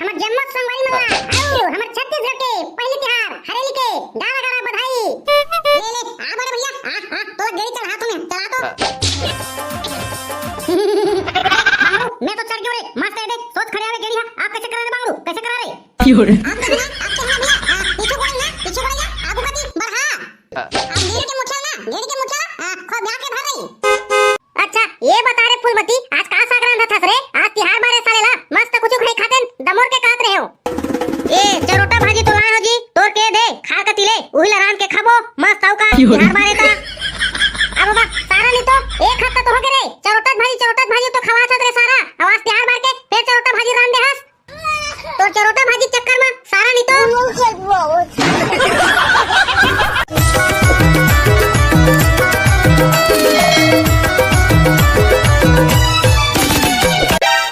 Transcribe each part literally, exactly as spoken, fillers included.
हमर जम्मो संगवारी मन ला, अउ हमर छत्तीसगढ़ के पहली तिहार हरेली के गाड़ा गाड़ा बधाई। ले ले, आ बड़े भैया, आ, आ, तोला गेड़ी चढ़ा तो मैं, चला तो। बांगड़ू, मैं तो चढ़ गयो रे, मस्त है दे, सोच खड़े आवे गेड़ी हा, आप कैसे करा रे बांगड़ू, कैसे करा रे? क्यों रे? आप तो ना, आप तो ना भैया, आ, पीछू कोड़ी ना, पीछू कोड़ी ना, आगू कती बढ़ा। अब गेड़ी के मुठिया ना, गेड़ी के मुठिया, आ, खो ब्याह के भर रही। अच्छा, ये बता रे फूलमती, आज का साग रांधत हस रे? आज तिहार बारे साले ला, मस्त कुछ खाई खातेन, दमोर के कात रहे हो। ए, चरोटा भाजी तो लाए हो जी, तोर के दे, खार कती ले, उही ला रांध के खाबो, मस्त अउ का, क्यों रे? तिहार बारे ता। अब बाबा, सारा नहीं तो, एक हफ्ता तो हो गए रे, चरोटा भाजी, चरोटा भाजी तो खवा छत रे सारा, अब आज तिहार बार के, फिर चरोटा भाजी रांध दे हस। तो चरोटा भाजी चक्कर में सारा नहीं तो।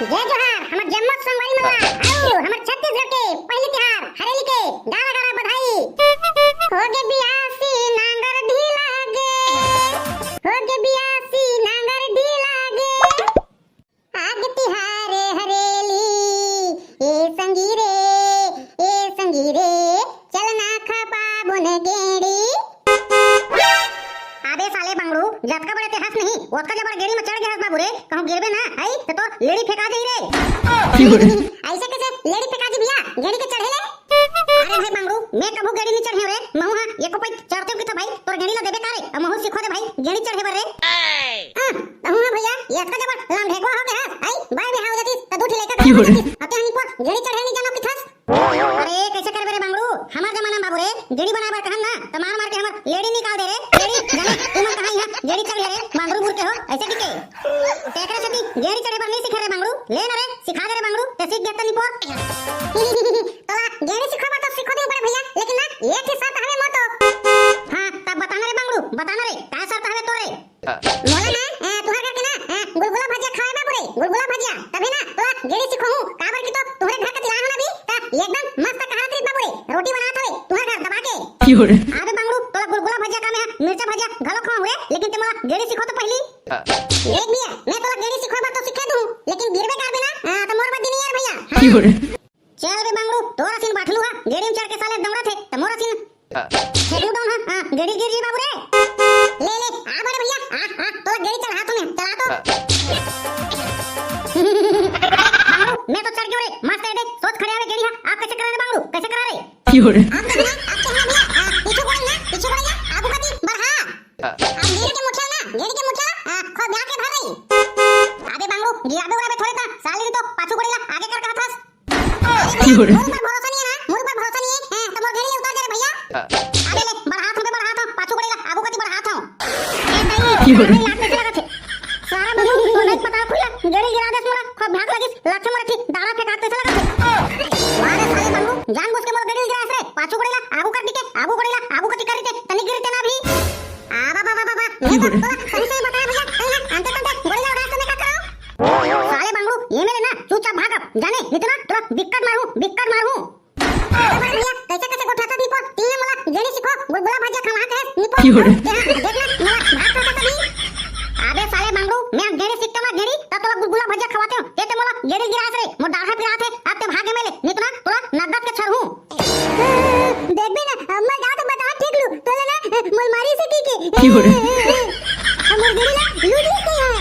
जय जोहार, हमर जम्मो संगवारी मन ला, अउ हमर छत्तीसगढ़ के पहली तिहार हरेली के गाड़ा गाड़ा बधाई। हो गे बियासी नांगर ढीला गे, हो गे बियासी नांगर ढीला गे। आगे तिहारे हरेली, ए संगी रे, ए संगी रे, चल ना खपाबोन गेड़ी। अबे साले बंगड़ू, जतका बड़े ते हस नहीं, ओतका जबर गेड़ी में चढ़ गए हस बाबू रे, कहूँ गिरबे ना, आई, तो तोर लेड़ी फेंका जाई रे। क्यों रे? ऐसे कैसे लेड़ी फेंका जी भैया, गेड़ी के चढ़े ले? अरे भाई बंगड़ू, मैं कभू गेड़ी नहीं चढ़े रे, महू हाँ, एको पै चढ़ते हो कि था भाई, तोर गेड़ी ला देबे का रे, अब महू सिखो दे भाई, गेड़ी चढ़े बर रे। हाँ, तहूँ ना भैया, ये अतका जबर लंढेकवा हो गया हस। आई, बाय बिहाव हो जातिस, त दू ठिले का क्यों रे? अब ते हनी पर गेड़ी चढ़े नहीं जानो किथस। अरे, कैसे करबे रे बांगड़ू? हमार जमाना में बाबू रे, गेड़ी बनाए बर कहन ना, त मार मार के हमर लेड़ी निकाल दे रे। लेड़ी, जाने, तुमन कहाँ यहाँ गेड़ी चढ़े रे, बांगड़ू बुर के हो, ऐसे की के? तेकरे सेती गेड़ी चढ़े बर नहीं सिखे रे बांगड़ू। ले ना रे, सिखा दे रे बांगड़ू, ते सीख गया तनी पर। तोला गेड़ी सिखो बर तो सिखो दे बड़े भैया, लेकिन ना, ये ठे शर्त हवे मोर तो। हाँ, तब बताना रे बांगड़ू, बताना रे, का शर्त हवे तोरे? मोला ना, अ, तुहर घर के ना, अ, गुलगुला भजिया खवाए बाबू रे, गुलगुला भजिया। तभे ना तोला गेड़ी सिखोहूँ, काबर कि तो तुहरे घर के तिलान हो ना भी, त एकदम मस्त कहात रही बाबू रे, रोटी बनात हवे तुहर घर दबा के। क्यों रे? अबे बांगड़ू, तोला गुलगुला भजिया का मैं मिर्चा भजिया घलो खवाऊँ रे, लेकिन ते मोला गेड़ी सिखो तो पहली। देख भैया, मैं तोला गेड़ी सिखोए बर तो सिखे दूँ, लेकिन गिरबे करबे ना, अ, त मोर बदी नहीं यार भैया। हाँ। क्यों रे? चल बे बांगड़ू, तोर असीन बाठलू हा, गेड़ी में चढ़ के साले दौड़त हे, त मोर असीन फेंकलू डाउन हा, हाँ, गेड़ी गिर जी बाबू रे। ले ले, आ बड़े भैया, आ, आ, तोला गेड़ी चढ़ा तो मैं, चला तो। बांगड़ू, मैं तो चढ़ गयो रे, मस्त है दे, सोच खड़े आवे गेड़ी हा, आप कैसे करा रे बांगड़ू, कैसे करा रे? क्यों रे? आप तो ना, आप तो ना भैया, आ, पीछू कोड़ी ना, पीछू कोड़ी ना, आगू कती बढ़ा। अब गेड़ी के मुठिया ना, गेड़ी के मुठिया, आ, खो ब्याह के भर रही। अबे बांगड़ू, गिराबे उराबे थोड़े ता, साले तो पाछू कोड़ी ला आगे कर कहा था। मोर ऊपर भरोसा नहीं है ना, मोर ऊपर भरोसा नहीं है, हैं, तो मोर गेड़ी ले उतार दे रे भैया। अबे ले, बढ़ात हूँ बे, बढ़ात हूँ, पाछू कोड़ी ला, आगू कती बढ़ात हूँ। ए दाई, सारा लात कैसे लगत है? सारा बाबू, तो नहीं पता खुला, गेड़ी गिरा दे मोला, खूब भाग लगिस, लात से मोर ठीक दाढ़ा फेंकात कैसे लगत है? वाह रे साले बाबू, जानबूझ के मोर गेड़ी गिरा रे, पाछू कोड़ी ला, आगू कर दिके, आगू कोड़ी ला, आगू कती कर दिके, तनी गिरी ते ना भी। आ, बा, बा, बा, बा, बा। मैं तो तोला सही, सही बताया भैया, कहीं ना, अंते तंते गोली लगा तो मैं का करूं? साले बांगड़ू, ये मेरे ना, चुपचाप भाग अब, जाने, नहीं तो ना, तोला बिक्कट मारूं, बिक्कट मारूं। अरे भैया, कैसे, कैसे गोठा था निपोर, तीन मोला, गेड़ी सिखो, गुलगुला भजिया खवा के, निपोर। क्यों रे? हाँ, देख ना, मोला, भाग खाता था भी। अबे साले बांगड़ू, मैं गेड़ी सीख के ना गेड़ी, तब तोला गुलगुला भजिया खवाते हो, ते, ते मोला, गेड़ी गिरात रे, मोर डाढ़ा पिरात है, अब ते भागे मेले, नहीं तो ना, तोला नगद के छरहूं। देखबे ना, अम्मा जात बता ठीक लू, तोला ना, मोर मारी से ठीक है। क्यों रे? मोर गेड़ी ला लूट लेते हैं।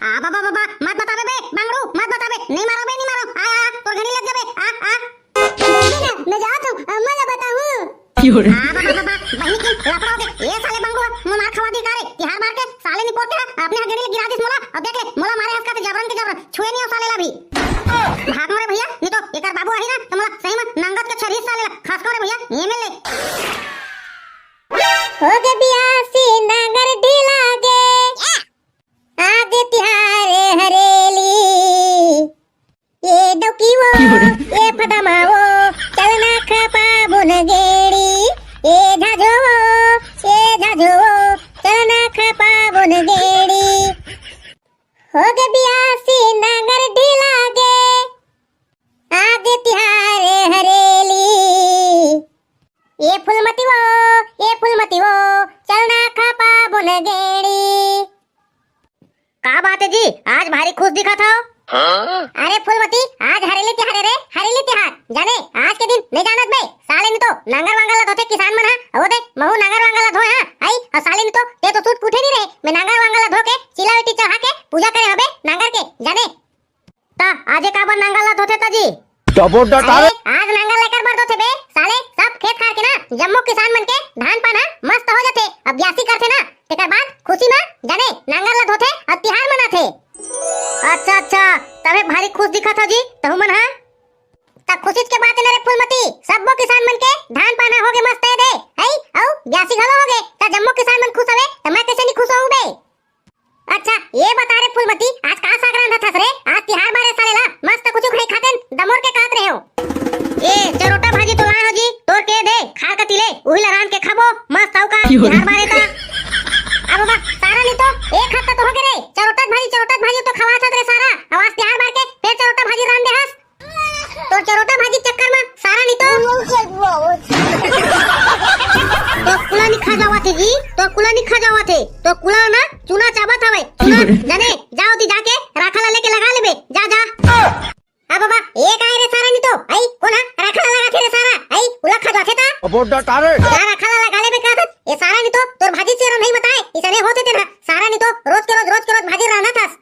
आ, बाबा, बाबा, मत बताबे बे, बांगड़ू, मत बताबे, नहीं मारो बे, नहीं मारो, आ, आ, तोर गेड़ी लग जाबे, आ, आ। देखबे ना, मैं जात हूँ, अम्मा ला बताहूँ। क्यों रे? आ, बाबा, बाबा, बहिनी की लफड़ा हो गए, ये साले बांगड़ू, मोर मार खवा दी का रे, तिहार मार के, साले निपोर के, अपने गेड़ी ले गिरा दिस मोला, अब देख ले, मोला मारे हंस का तो जबरन के जबरन, छुए नहीं हो साले ला भी। भागो रे भैया, नहीं तो एकर बाबू आही ना, तो मोला सही में नंगत के छरही साले ला। खसको रे भैया, ये मिल ले। हो गे बियासी नांगर ढीला गे, आगे तिहारे हरेली। ये डौकी वो, ये फदमा वो, चलना खपा बुन गेड़ी। ये झाझो वो, ये झाझो वो, चलना खपा बुन गेड़ी। हो गे बियासी नांगर ढीला गे, आगे तिहारे हरेली। ए फूलमती वो, ए फूलमती वो, चलना खपा बुन गेड़ी। का बात है जी, आज भारी खुश दिखत हव? हाँ? अरे फूलमती, आज हरेली तिहार रे, हरेली होथे त जी। डबो डटारे। अरे, आज नांगर लेकर बर दोथे बे, साले, सब खेत खार के ना, जम्मो किसान मन के धान पान ह मस्त हो जाथे। अब ब्यासी करथे ना, तेकर बाद खुशी म जाने नांगर ल धोथे अउ तिहार मनाथे। अच्छा, अच्छा, तभे भारी खुश दिखत हो जी, तहू मन ह। त खुशीच के बात हे ना रे फूलमती, सब्बो किसान मन के धान पान ह होगे मस्त हे दे, हई, अउ ब्यासी घलो होगे, त जम्मो किसान मन खुश हवे, त मैं कइसे नी खुश होहूं बे? अच्छा, ये बता रे फूलमती, आज का साग रांधत हस रे? आज तिहार बारे साले ला, मस्त कुछु खाई खातेन, दमोर के खात रहे हो। ए, चरोटा भाजी तो लाए हो जी, तोर के दे, खार कती ले, उही ला रांध के खाबो, मस्त अउ का, तिहार बारे ता। अब बा, सारा नी तो, एक हफ्ता तो होगे रे, चरोटा भाजी, चरोटा भाजी तो खवात हस रे सारा, अब आज तिहार बार के, फेर चरोटा भाजी रांध दे हस। तोर चरोटा भाजी चक्कर में सारा नी तो। तोर कुला नी खा जावत हे जी, तोर कुला नी खा जावत हे, तोर कुला ना चूना चाबत हवे, चूना। जाने, जा ओती जाके राखा ला लेके लगा लेबे, जा, जा। अब बाबा, ये काय रे सारा नी तो, आई, कोन हा राखा ला लगाथे रे सारा, आई, उला खा जाथे ता। अबो डटारे। जा राखा ला लगा लेबे का था, ये सारा नी तो, तोर भाजी चेरा नहीं बताए, इसने होते तेना, सारा नी तो, रोज के रोज, रोज के रोज भाजी रांधत हस।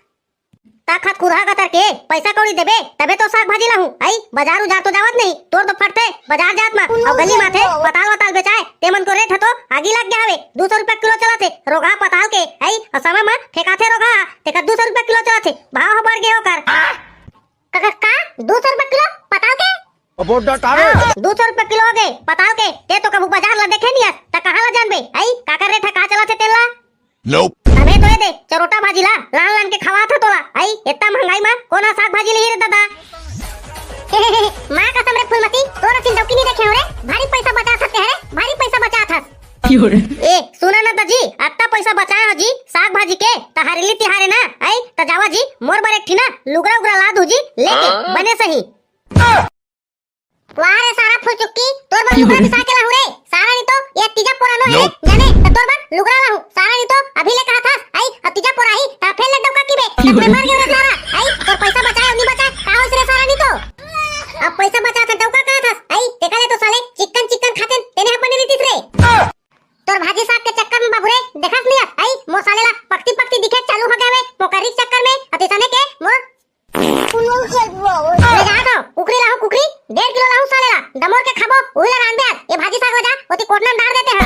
ता खत खुरहा कतर के पैसा कौड़ी देबे, तभे तो साग भाजी लाहूं। आई, बाजार उजार तो जावत नहीं, तोर तो फटथे बाजार जात मा, अउ गली माथे पताल वताल बेचाए, तेमन को रेट ह तो आगी लग गया हवे, दू सौ रुपया किलो चलत हे रोगहा पताल के। आई, अउ समय मा ठेकाथे रोगहा, तेकर दू सौ रुपया किलो चलत हे, भाव ह बढ़ गे ओकर। का, का, का? दू सौ रुपया किलो पताल के? अबो डटारे। हाँ, दू सौ रुपया किलो होगे पताल के, ते तो कभू बाजार ला देखे नहीं हस, त कहाँ ला जानबे? आई, काकर रेट ह का चलत हे तेला? Nope। अबे तो ये दे, चरोटा भाजी ला, लान लान के खवात ह तोला। आई, इतना महंगाई मा कोन ह साग भाजी लिही रे दादा? माँ कसम रे फूलमती, तोर असन डौकी नहीं देखे हो रे, भारी पैसा बचा सकते हैं रे, भारी पैसा बचा था। ए, सुना ना दाजी, अत्ता पैसा बचाए हो जी, साग भाजी के, त हरेली तिहारे ना, आई, त जावा जी, मोर बर एक ठी ना, लुगरा उगरा ला दू जी, लेके, हाँ? बने सही। वाह रे सारा फुलचुक्की, तोर बर लुगरा बिसा के लाहू रे। सारा नी तो ये तीजा पोरा नो हे, जाने, त तोर बर लुगरा लाहू। सारा नी तो अभी ले कहा था, आई, अब तीजा पोरा ही, त फेर ले डौका की बे, त मैं मर गयो रे सारा। आई, तोर पैसा बचाए, नहीं बचाए, का होइस रे सारा नी तो? अब पैसा बचा था, डौका कहा था, आई, तेका ले तो साले चिकन चिकन खाते, तेने अपन नहीं तीस रे। तोर भाजी साग के चक्कर में बाबू रे, देखस नहीं, आई, मोर साले ला पकती पकती दिखे चालू हो गए, मोकरी चक्कर में, अतिसने के मोर ले जात हंव, कुकरी लाहूं, कुकरी, डेढ़ किलो लाहूं साले ला, दमोर के खाबो, उही ला रांधबे आज, ये भाजी साग ला जा, ओती कोटना में डार देते हैं।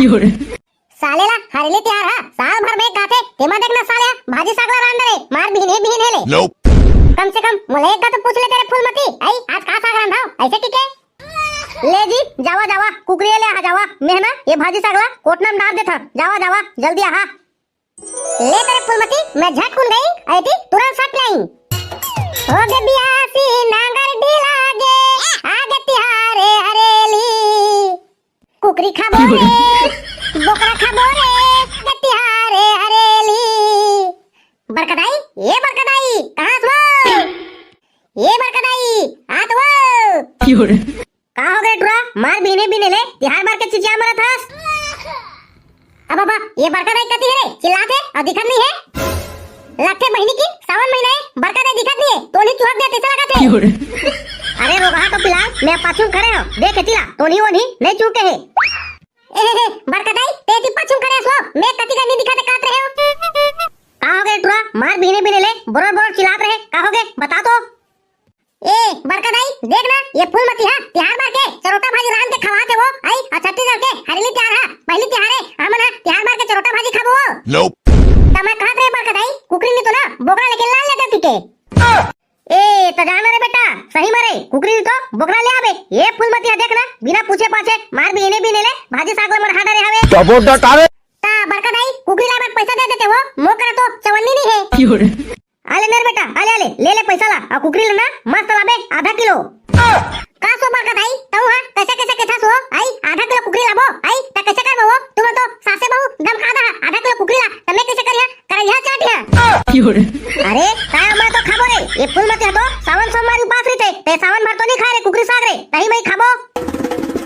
साले ला, हरेली तिहार हा, साल भर में एक आथे, तेमा देखना साले हा, भाजी साग ला रांध रे, मार बिहिन हे, बिहिन हे ले। Nope। कम से कम, मोला एक गा तो पूछ लेते रे फूलमती, आई, आज का साग रांधव, ऐसे टिके? ले जी, जावा, जावा, कुकरी ले आ जावा, मैं ना, ये भाजी साग ला, कोटना में डार देता, जावा, जावा, जल्दी आहा। ले तेरे फूलमती, मैं झटकुन गई, अउ एती तुरंत सट लाई। होगे बियासी नांगर ढीला गे, आगे तिहारे हरेली। कुकरी खाबो रे, बोकरा खाबो रे, आगे तिहारे हरेली। बरका दाई, ए बरका दाई, कहाँ हस वो? ए बरका दाई, आ तो वो। का हो गे टुरा? मार बिहने बिहने ले तिहार बार के चिचिया मरत हस। अब बाबा, ये बरका दाई कती हे रे? चिल्लात हे अउ दिखत नहीं हे। लगथे बहिनी की सावन महीना हे, बरका दाई दिखत नहीं हे, तोनी चुहक दे तइसे लगत हे। अरे रोगहा तो फिलहाल मैं पाछू खड़े हंव, देख एती ला, तोनी ओनी नहीं चुहके हे। ए हे हे, बरका दाई, ते एती पाछू खड़े हस, मैं कती का नहीं दिखत हे कात रहे हो। का हो गे टुरा? मार बिहने बिहने ले बोरर बोरर चिल्लात रहे, का हो गे? बता तो। ए, बरका दाई, देख ना, ये फूलमती हा, तिहार बार के चरोटा भाजी रांध के खवात हे वो, आई, अउ छत्तीसगढ़ के हरेली तिहार हा, पहिली तिहार हे, हमन हा तिहार बार के चरोटा भाजी खाबो वो। Nope। त मैं कहत रहे बरका दाई, कुकरी नी तो ना, बोकरा लेके लान ले देती के। ए, त जाना रे बेटा, सही मारे, कुकरी नी तो बोकरा ले आबे। ये फूलमती हा देख ना, बिना पूछे पाछे, मार बिहने बिहने ले, भाजी साग ला मरहा डरे हवे। डबो डटारे। त बरका दाई, कुकरी लाए बर पैसा दे देते वो, मोर करा तो चवन्नी नहीं हे। आ ले ना रे बेटा, आ ले, आ ले, ले ले पैसा ला, अउ कुकरी ला ना, मस्त लाबे, आधा किलो। का सो बरका दाई, तहूं हा, कइसे कइसे केथस वो, आई, आधा किलो कुकरी लाबो, आई, त कइसे करबो वो, तुमन तो सासे बहू दम खा दहा, आधा किलो कुकरी ला, त मैं कइसे करिहां, करइहा चाटिहां। अरे, का मैं तो खाबो रे, ये फूलमती हा तो, सावन सोमवारी उपास रहिथे, ते सावन भर तो नहीं खाए रे कुकरी साग रे, तहीं मैं खाबो।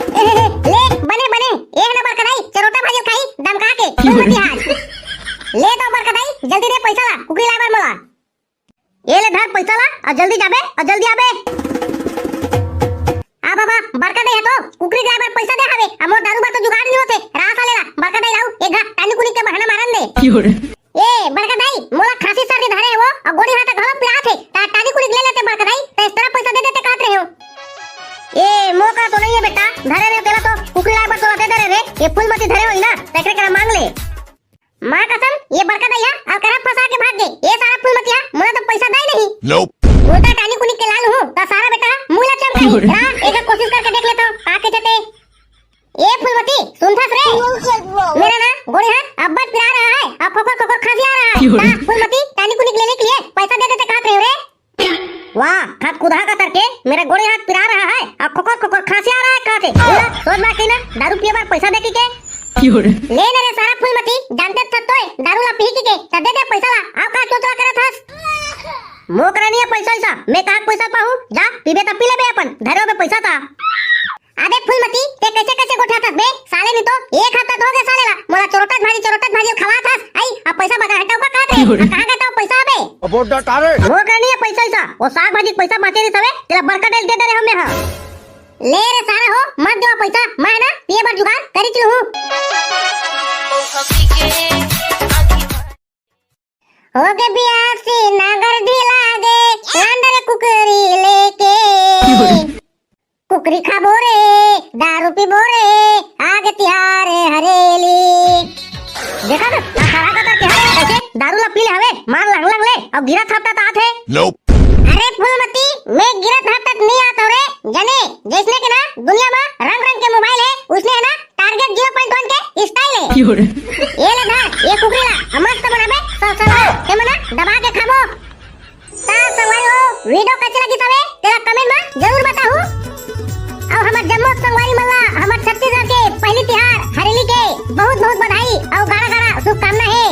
ए, हे, हे, ले, बने, बने, ए हे ना बरका दाई, चरोटा भाजी खाई, दम खा के, फूलमती हा। ले तो बरका दाई, जल्दी दे पैसा ला, कुकरी लाए बर मोला। ए ले धर पैसा ला, अउ जल्दी जाबे, अउ जल्दी आबे। आ बाबा, बरका दाई हा तो कुकरी लाए बर पैसा दे हवे, अउ मोर दारू बर तो जुगाड़ नहीं होथे। रहा साले ला, बरका दाई लाऊ, एक घा टानी कुनी के बहाना मारन दे। ए, बरका दाई, मोला खांसी सर्दी धरे हे वो, अउ गोड़ी हाथ घलो पिरात हे, त टानी कुनी ले लेते बरका दाई, त इस तरह पैसा दे देते कहत रहे। तो नहीं है बेटा, धरे रहे तेला तो कुकरी लाए बर तोला दे दे रहे रे। ये फूलमती धरे होई ना, तेकरे करा मांग ले। माँ कसम, ये बड़का दई हा अउ करा फंसा के भाग गे। ये सारा फूलमती हा मोला तो पैसा दे नहीं। Nope। उल्टा टानी कुनी के लाल हूँ, ता सारा बेटा मुंह ला चमकाई। रा, एक कोशिश करके देख लेता हूँ, का के जते। ए फूलमती, सुनथस रे? मेरा ना गोड़े हाथ अब्बड़ पिरा रहा है और खोखर खोखर खांसी आ रहा है। ता फूलमती, टानिक उनिक लेने के लिए पैसा दे देते कहत रहे रे। वाह, हाथ कुदा का करके मेरा गोड़े हाथ पिरा रहा है और खोखर खोखर खांसी आ रहा है कहत हे। बोला, सोच बा कि ना दारू पिए बर पैसा दे के? ले ना रे सारा फूलमती, जानते था तोय दारू ला पी के, त दे दे पैसा ला। अब का चोचला करत हस? मोकरा नहीं है पैसा वैसा, मैं कहाँ पैसा पाहूँ? जा पीबे त पी लेबे अपन, धरे होबे पैसा ता। अबे फूलमती, ते कैसे कैसे गोठियाथस बे? साले नहीं तो एक हफ्ता तो हो गया साले ला। मोला चोरोटत भाजी, चोरोटत भाजी खवाथस। आई, अब पैसा बता हटाओ का कहत रे? आ कहाँ गए तो पैसा अबे? अबोट डट आ रे। मोर करा नहीं है पैसा ऐसा। वो साग भाजी के पैसा बांचे रहिस हवे, तेला बड़का डाल दे दे रहे हमें हाँ। ले रे सारा हो, मत देवा पैसा, मैं ना पिए बर जुगाड़ करी चलू हूँ। होगे बियासी नागर ढिला गे, लांडर कुकरी लेके। कुकरी खाबो रे, दारू पीबो रे, आगे तिहार हरेली। देखा ना, आ खड़ा का करके हवे, ऐसे दारू ला पी ले हवे, मार लंग लंग ले, अब गिरा थापटा तात है। Nope। अरे फूलमती, मैं गिरा थापटा नहीं आता रे, जाने, जैसने के ना दुनिया में रंग रंग के मोबाइल है, उसने है ना टारगेट ज़ीरो पॉइंट वन के स्टाइल है। ये ले धर, ये कुकरी ला, मस्त बनाबे, सौ सौ ला, ते मना दबा के खाबो। ता संगवारी हो, वीडियो कैसे लगी तबे, तेरा कमेंट में जरूर बताहू। और हमर जम्मो संगवारी मन ला, हमर छत्तीसगढ़ के पहली तिहार हरेली के बहुत बहुत बधाई और गाड़ा गाड़ा शुभकामना है।